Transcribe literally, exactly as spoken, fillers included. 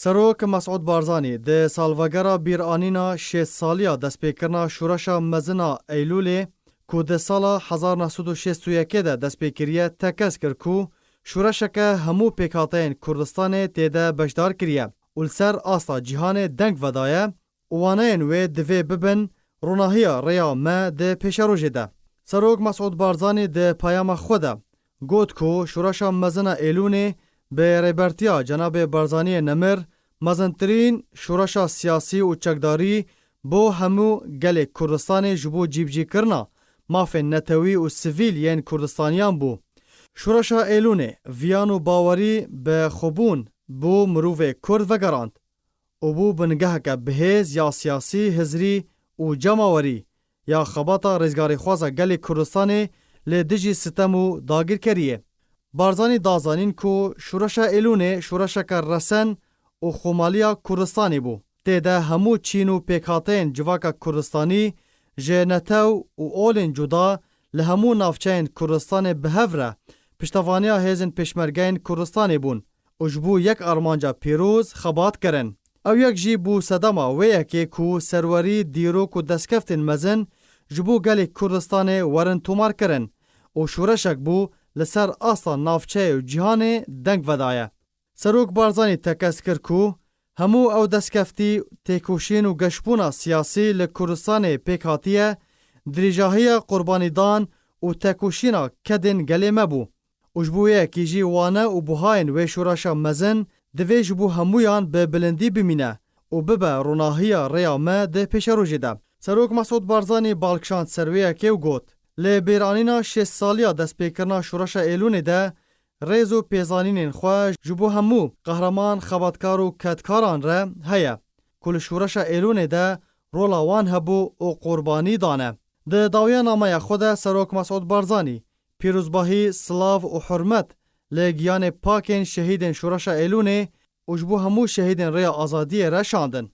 Serok Mesûd Barzanî di salvegera bîranîna şêst saliya destpêkirina Şoreşa Mezin a Eylûlê, ku di sala hezar neh sed û şêst û yekê de dest pê kiriye, tekez kir ku şoreşeke hemû pêkhateyên Kurdistanê tê de beşdar kiriye û li ser asta cîhanê deng vedaye û waneyên wê divê bibin ronahiya rêya me di pêşerojê de. Serok Mesûd Barzanî di peyama xwe de got ku Şoreşa Mezin a Êlûnê bi rêbertiya Cenabê Barzaniyê Nemir mezintirîn şoreşa siyasî û çekdarî bo hemû gelê Kurdistanê ji bo cîbicîkirina mafên netewî û sivîl yên Kurdistaniyan bû. Şoreşa Êlûnê viyan û bawerî bi xwebûn bo mirovê Kurd vegerand û bû bingeheke bihêz ya siyasî, hizrî û cemawerî ya xebata rizgarîxwaza gelê Kurdistanê li dijî sitem û dagirkeriyê. Barzanî da zanîn ku Şoreşa Êlûnê şoreşeke resen û xwemaliya Kurdistanê bû. Tê de hemû çîn û pêkhateyên civaka Kurdistanî ji netew û olên cuda li hemû navçeyên Kurdistanê bi hev re piştevaniya hêzên pêşmergeyên Kurdistanê bûn û ji bo yek armanca pîroz xebat kirin. Ew yek jî bû sedema wê yekê ku serwerî, dîrok û destkeftên mezin ji bo gelê Kurdistanê werin tomar kirin û şoreşek bû li ser asta navçeyê û cîhanê deng vedaye. Serok Barzanî tekez kir ku hemû ew destkeftî, têkoşîn û geşbûna siyasî li Kurdistanê pêk hatiye, dirêjahiya qurbanîdan û tekoşîna kedên gelê me bû û ji bo yekî jî wane û buhayên wê şoreşa mezin divê ji bo hemûyan bi bilindî bimîne û bibe ronahiya rêya me di pêşerojê de. Serok Mesûd Barzanî bal kişand ser wê yekê û got, li bîranîna şêst saliya destpêkirina Şoreşa Êlûnê de rêz û pêzanînên xwe ji bo hemû qehreman, xebatkar û kedkaran re heye ku li Şoreşa Êlûnê de rola wan hebû û qurbanî dane. Di dawiya nameya xwe de Serok Mesûd Barzanî pîrozbahî, silav û hurmet li giyanê pakên şehîdên Şoreşa Êlûnê û ji bo hemû şehîdên Rêya Azadiyê re şandin.